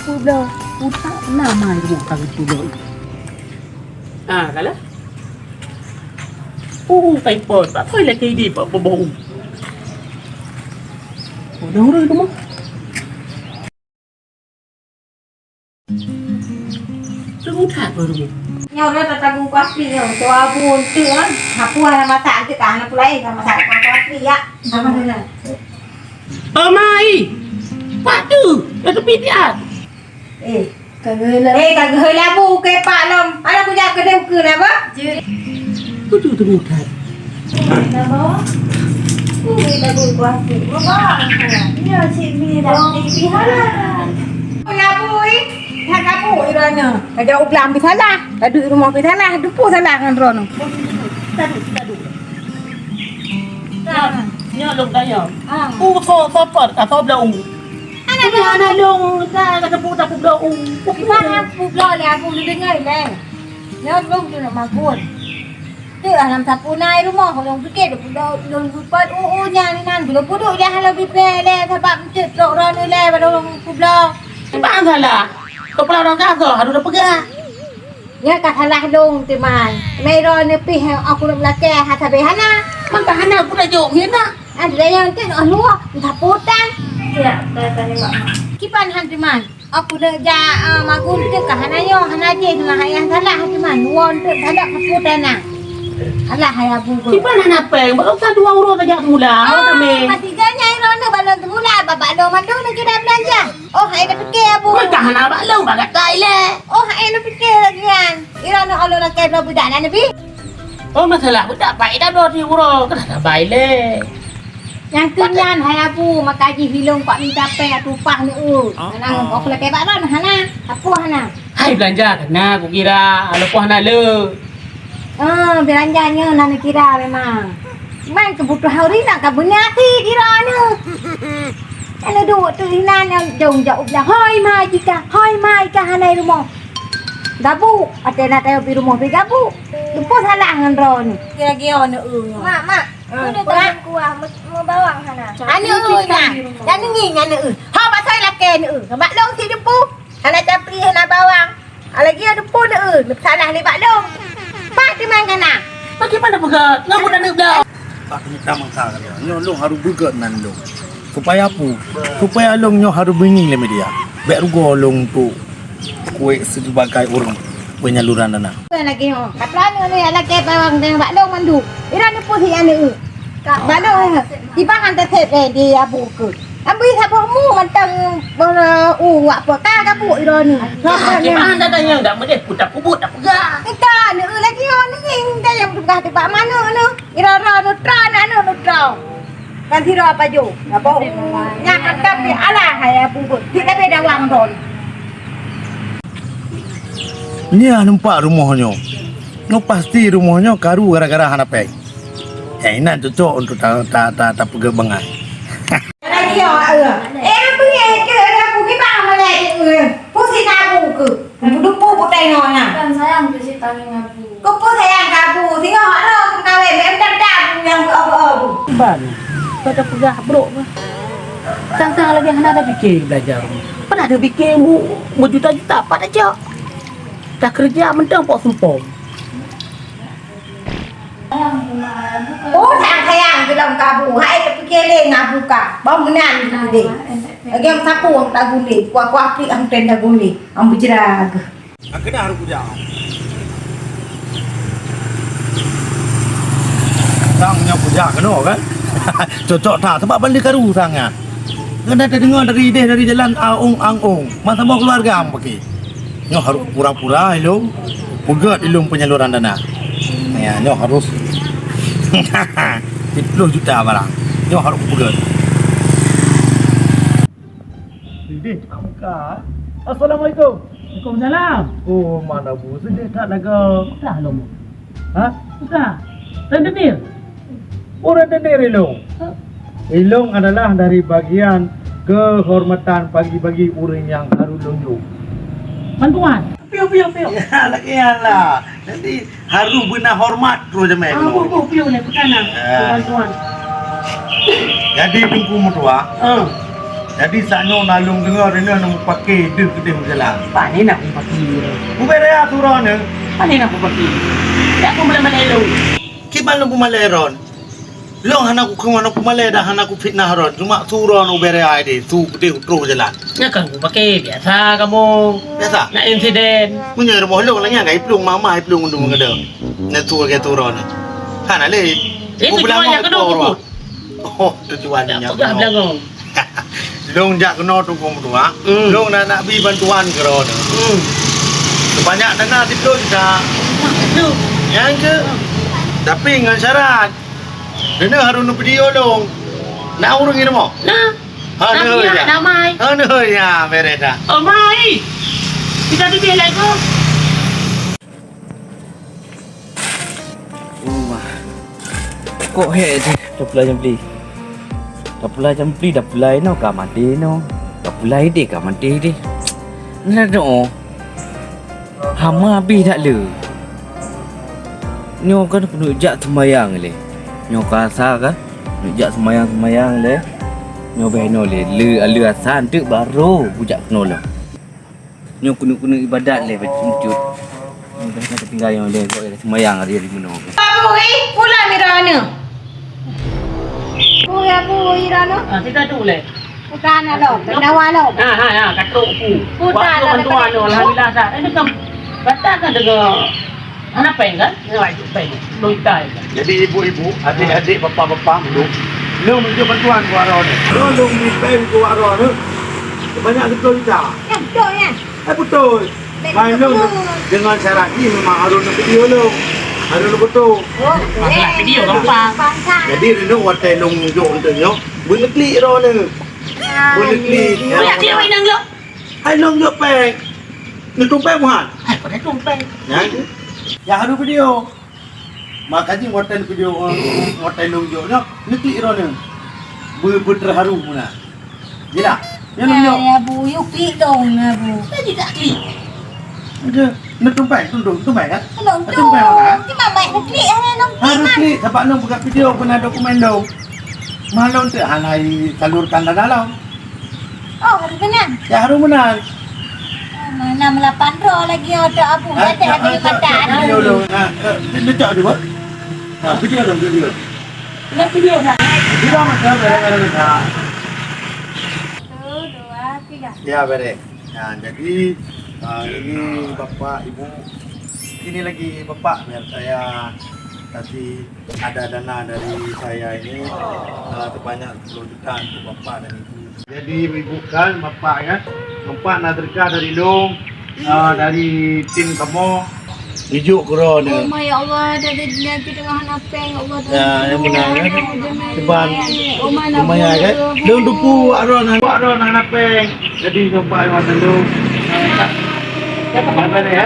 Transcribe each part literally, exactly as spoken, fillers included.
Peubloe utak nama rumoh ka geupeubloe. Ah, kalah. Uh, kaipot, tak tahu lagi di pak peuboh. Udah urang tu mah. Tunggu tak baru. Nyoe dah tatagun kuah pi nyoe. Tua bun tu kan. Hapus dah masak tu kan. Aku lain dah masak kuah pi ya. Sama dengan. Oh, mai. Patu. Dah tepi dia. Eh, ka geuh la-, eh, ka geuh labu ke pak lom. Ada kujak ke deuh ke dah, bah? Jeuet. Kutu tu mudah. Dah bawa. Ui, labu kuah tu. Bawa. Ya, cik mi dah di pihala. Labu, eh. Dah kamu irana. Ka jauh belah ambil salah. Ka duit rumah ambil salah. Dupo salah ngan droeneuh. Tadu, tadu. Nyoe, nyoe lôn tanya. Ah. U so, so pot, ka so bla u. Ana lôn, ana lôn, ka, ka teupeue tapubloe u. Kiban han publoe lé, Abu, lôn deungoe lé. Nyoe lôn tu nak magun. Tu dalam sapu na i rumoh, lôn pike lôn publoe, lôn publoe u, u nyan inan. Lôn puduk dah lôn bipe lé, sabab meucet trok droeneuh lé, baru lôn publoe. Kiban salah. Kepala orang kasar, harus dah peugah. Nyan ka salah lôn, Timan. Mero neupih aku nak meulakée, ha sabe hana. Maka hana aku dah jawab, ya nak? Ada yang tu nak luar, entah potang. Ya, dah tanya mak. Kiban han, Timan. Aku nak jak, ah, magun tu ka hana nyoe, hana jih, dengan ayah salah, Timan. Luar tu salah, ka potang na. Alah, hai Abu. Kiban hana peng, baru satu orang urus saja semula. Ah, masih ganya, Irona, balon semula, babak lo mandum nak kira belanja. Oh, hai dah fikir, Abu. Maka hana bak lôn bak gata ilée. Oh, hai dah fikir lagi nyan. Ira na Allah lakée bloe budak na Nabi. Oh, masalah budak pai dah bloe di uroe. Kenapa bai lé? Nyang keu nyan, hai Abu, maka jih ilong pak minta peng atupah ni, uh. Ah, nang ah. Kok lakée bak lôn hana. Apa hana? Hai belanja kena, aku kira. Lepas hana le. Ah, belanja nyoe na neukira memang. Man keubutuhan ureueng inong ka beuna até kira nyoe. Kan duek tu inan nyang jong jak ublah. Hoi ma jika, hoi ma jika hana i rumoh. Gabu, até na tayo pi rumoh pi gabu. Lupa salah ngon droe ni. Kira-kira nyoe. Mak, mak. Ah, peue? Kuah, me-, meubawang hana. Anu na. Jangan nging anu. Ha, pasai lakée anu. Mak long si depu. Hana capli, hana bawang. Ah, lagi ada pun, eh, salah nibak lôn. Pat di man kana? Bagaimana peugah? Ngaku dah neublah. Pak minta mangsa kali. Nyoe lôn harus beugot nan lôn. Supaya apa? Supaya lôn nyoe harus beungieng lé media. Bèk rugoe lôn untuk kuek sebagai ureueng penyaluran dana. Bukan lagi, oh. Kata ni, ni, lagi bawang dan bak lôn mandu. Ira ni pun si anu, eh. Bak lôn, eh. Tiba han tersep, eh, di abu ke. Ambi saboh mu mantong, eh, u wak peka gapu ira ni. Ha, ha, kiban dah tanya dak meudeh, putak kubut dak peugah. Kita ni lagi ha ni, kita yang peugah tibak manok ni. Ira-ira nutra, nak nu nutra. Kan sira apa jo? Apa? Nyak akan pi alah hai abu. Kita beda wang don. Nyan nampak rumoh nyoe. Nyoe pasti rumoh nyoe karu gara-gara hana péng. Eh, inan cocok untuk ta, ta, ta, tapeugah bangai. Lagi ya, eh. Eh, apa ni? Ke ada aku ke bang mana? Eh, pusing aku ke. Dupu putai nyoe na. Kan sayang tu si tangi ngaku. Kau pun sayang aku. Tengok ada aku kawin. Memang tak ada aku yang abu-abu. Ban. Kau dah peugah brok ke? Sang-sang lagi hana ada fikir belajar. Pernah ada fikir mu, mu juta-juta, apa dah cok? Dah kerja mentang pok sempong. Oh, sayang-sayang ke dalam kabu. Hai, terfikir lé ngabu ka. Bau meunan deh. Lagi yang sapu yang tak gulé. Kuah-kuah pik yang ten tak gulé. Yang berjerag. Aku dah harus kujak. Sang nyoe kujak kena kan? Cocok tak? Sebab balik karu sang nyan. Kena terdengar dari deh, dari jalan aung-aung. Masa mau keluarga ang pakai. Nyoe harus pura-pura ilong peugét ilong penyaluran dana. Ya, nyoe harus sepuluh juta barang. Nyoe harus peugét. Ideh tukang muka. Assalamualaikum. Waalaikumsalam. Oh, mana bu sedih tak laga? Dah lom. Ha? Dah. Rentenir. Ureueng teunir ilong. Ilong adalah dari bagian kehormatan bagi-bagi ureueng nyang harus lonjong. Bantuan. Piu, piu, piu. Ya, lagèe nyan lah. Jadi, harus beuna hormat terus jamé. Ah, bu, bu, piu ni, bukan lah. Ya. Bantuan. Jadi, Teungku Meutuah, ah, Jadi, saat nyoe na lôn deungoe, droeneuh na mupake deuh keudeh u jalan. Pane na kupake? Ubé raya surôe neuh. Pane na kupake? Dak peumalée-malée lôn. Kiban lôn peumalée droen? Lôn hana ku-, hana kumalée dan hana kufitnah droen. Cuma su droen ubé raya deh, su keudeh u troh jalan. Nyan kan kupake biasa kamoe. Biasa? Na insiden. Meunyoe rumoh lôn lagée nyan, ka iplueng mama, iplueng undung keudeh. Na su lagée su droen. Hana lé. Itu cuma nyang keudua. Oh, tujuan nyang peugah beulangong. Lôn jak keunoe Teungku meutuah. Hmm. Lôn na nak bi bantuan keudroe. Hmm. Sebanyak dana siplôh juta. Betul. Nyan keuh. Tapi ngon syarat. Deuneuh harôh neupidio lôn. Na ureueng i rumoh? Na. Ha, na, neuh ya. Na mai. Ha, neuh ya, beres dah. Oh, mai. Kita tu dia lagu. Oh, mah. Kok hek je, dah pulai jam beli. Dah pulai jam beli, dah pulai no ka mati no. Dah pulai deh ka mati deh. Nah, doh. Hama habis dak le. Nyoe kan keuneuk jak seumayang lé. Nyoe ka asa kan? Keuneuk jak seumayang-seumayang lé. Nyoe beh no lé. Le, le asa enteuk baru kujak keunoe lom. Nyoe keuneuk-keuneuk ibadat lé bacut. Nyoe dah ka tinggai nyoe lé, gok ya seumayang hari-hari meunoe. Abu, eh, pulang ni dah ni. Oh, ya, Bu, ira no. Ah, kita tu lé. Putar na lo, pendawa lo. Ha, ha, ha, katrok ku. Putar na lo. Alhamdulillah dah. Ini kan batal kan dengan anak peng kan? Dengan wajib peng. Loi tai kan. Jadi ibu-ibu, adik-adik, bapak-bapak, dulu. Lôn meunyoe bantuan ku Aron. Lôn, lôn mi peng ku Aron. Sebanyak sepuluh juta. Ya, betul ya. Eh, betul. Mai lôn deungon syarat jih memang harôh neupidio lôn. Harôh neupidio. Oh, masalah video gampang. Jadi, lôn watèe lôn jok untuk nyoe, beuneuklik droeneuh. Beuneuklik. Beuneuklik inong lôn. Hai lôn jok pèng. Neutumpèng buhan. Hai, pada tumpèng. Nyan. Ya, harôh video. Maka jih watèe video, watèe lôn jok nyoe, neuklik droeneuh. Beu-, beuterharu meunan. Jih dah. Nyoe lôn jok. Ya, Bu, yuk klik dong, ya, Bu. Jadi tak klik. Ada. Neutumpèng, tunduk, tumpèng kan? Neutumpèng kan? Cuma baik neuklik, hana lôn klik. Harôh klik, sabab lôn peugah video, peuna dokumen lôn. Mah lôn teuk hana isalurkan dana lôn. Oh, harôh meunan. Ya, harôh meunan. Oh, mana melapan droe lagi, oh, tak apa. Ha, ada, ada, ada, ada. Video dulu. Ha, eh, dia cak dulu. Ha, video dulu, video. Nak video dah. Video macam mana, mana, mana? Satu, dua, tiga. Ya, beres. Ya, jadi, ah, ini Bapak, Ibu. Ini lagi Bapak, biar saya kasih. Ada dana dari saya ini, eh, sebanyak sepuluh juta untuk bapak dan ibu. Jadi, ibu kan, bapak kan, bapak na sedekah dari lôn, eh, dari tim kamoe. Ijok keu droeneuh. Oh, ma, ya Allah, ada di dunia kita dengan anak peng, ya Allah. Ya, yang benar, kan? Cuman, lumayan, kan? Lôn dupu, Aron, Aron, anak peng. Jadi, nampak lewat dulu. Apa ni, ya?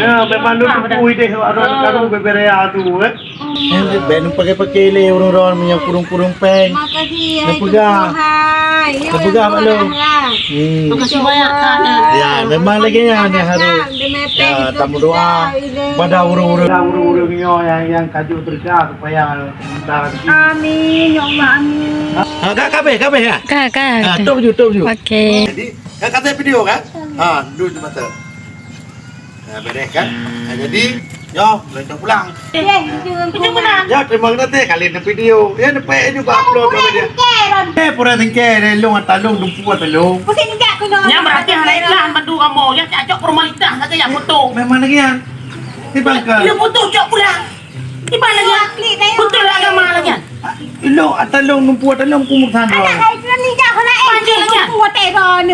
Ya, memang lôn dupu idéh, Aron, karu bebere tu, kan? Eh, ben pakai-pakai lé ureueng-ureueng meunyoe kurung-kurung peng. Makasih, ya, peugah. Peugah maklum. Hmm. Makasih banyak, Kak. Ya, memang lagi nyan, nyan harus. Ya, tamu doa pada ureueng-ureueng, ureueng-ureueng nyoe yang, yang kaju terdekat supaya minta rezeki. Amin, ya Allah, amin. Ha, ka, ka habéh, ka habéh, ya? Ka, ka, ha, ka. Tutup ju, tutup ju. Okey. Jadi, ka, ka video, kan? Ha, duduk di mata. Nah, beres kan? Nah, jadi, nyoe, lôn pulang. Eh, itu pulang. Ya, terima kasih, kali ini video. Ya, dapat juga upload ke media. Eh, pura sengke, deh, lôn ata lôn, dumpu ata lôn. Pusing ni, Kak, aku nak. Yang berarti hana ikhlas bantu kamu. Yang cak formalitas saja yang foto. Memang lagi, ya. Ini bangka. Dia foto, cok pulang. Iban lagi. Betul agama lagi. Ilok ata lôn, numpu ata lôn, ku meusan. Anak hai tu ni dah kena eh. Panjang lagi. Numpu ata lôn.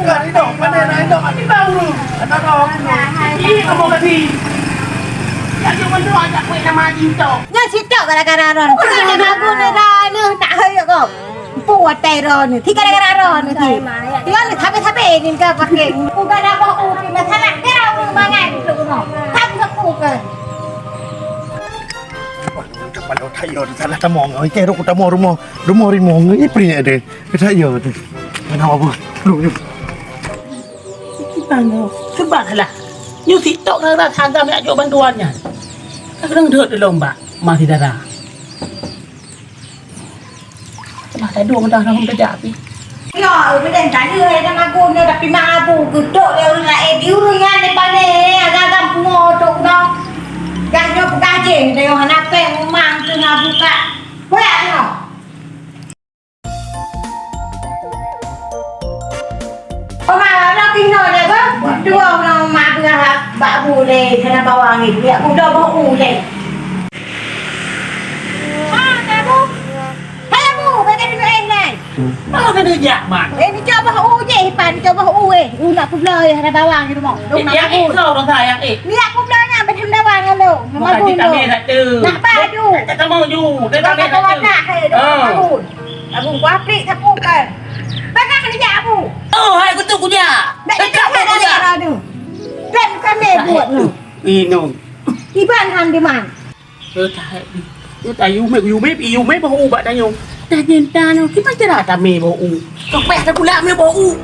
Bukan itu, pandai nak itu, mati baru. Kata kau. Ini kamu lagi. Yang cuma tu ajak kuih nama Cinta. Nya sitok gara-gara Ron. Bukan lagu ni dah ni, tak hai kau. Pu watèe droeneuh, tiga gara-gara droeneuh ti. Tiga ni sabe-sabe ni ka pakai. Pu ka dapah pu ti masalah, kira ureueng bangai di situ keunoe. Satu-satu ke. Waduh, dapat lo tayo salah tamong. Oi, kero ku tamong rumoh. Rumoh rimong. Ih, pria deh. Tayo deh. Mana apa? Lu ni. Kita ni. Sebab lah. Nyu sitok gara-gara sagam nak jok bantuan nyan. Kadang deuh dulu, Mbak. Masih darah. Bah tadu meudah dah meudah pi. Yo, bidang tadi ada magun dah tapi mak abu gedok dia urang lain di urang nyan di pane agak-agak pungo tu kena. Dah nyo peugah je, dia hana peng memang tu nak buka. Boyak tu. Oma, ada tinggal dia ke? Dua orang mak belah bak bu deh, kena bawang ni. Dia udah bau deh. Ha, tak bu. Hai bu, bagi duit eh nai. Mana kena jak mak? Eh, ni coba u je, Ipan, ni coba u eh. U nak pula eh, ada bawang di rumah. Rumah yang aku. Itu orang saya eh. Ni aku pula nak berhenti bawang lu. Nama bu lu? Nak padu. Tak kamu ju. Dia tak ada. Nak eh, dia tak. Abu, kuaplik sapu kan. Bagaimana kerja Abu? Oh, hai kutu kuja. Nak cakap kuja. Dan kami buat ni. Inong. Iban han di man. Yo tahu. Yo tahu yume yume yume bahu ubat tanyo. Dah cinta no, kita cerah kami bahu. Kepeh tak pula me bahu.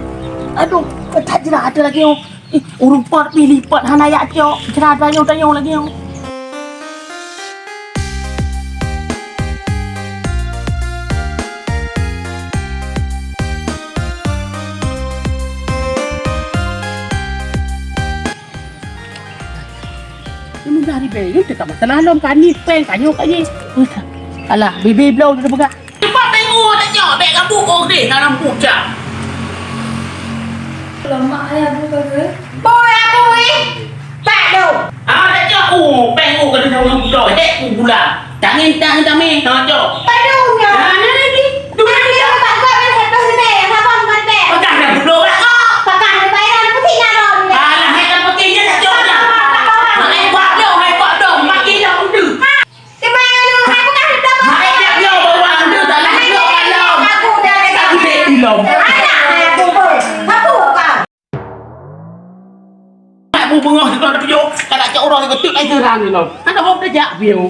Aduh, tak cerah ada lagi. Ih, ureueng pot pih lipat hana yak cok. Cerah tanyoe-tanyoe lagèe nyoe. Ini dari bayi, ini tak masalah lom, kani peng, kanyo, kani. Alah, bibi bloe udah peugah. Cepat tengok, tengok, bèk kabu kong deh, dalam pucang. Lemak ya, Bu, kata. Boy, aku, eh. Tak tu. Ah, tengok, oh, peng, oh, kata dalam pucang. Dek, ku pula. Tangan, tangan, tangan, ha, cok. Padu, ya. Ah, ni lagi. Dua, tiga. Pakah dah budak, ah. Pakah dah bayar, putih nyaron. Alah, hai, tak pakai je, tak cok dah. Hai, buat dong, hai, buat dong. Makin dah udah. Hai, jak nyoe bawa anda dalam blok malam. Aku dah ada. Aku dek ilom. Anak, aku pun. Aku kau. Aku bengong di dalam tujuh. Kalau cak orang itu tak serang ilom. Ada hok dah jak view.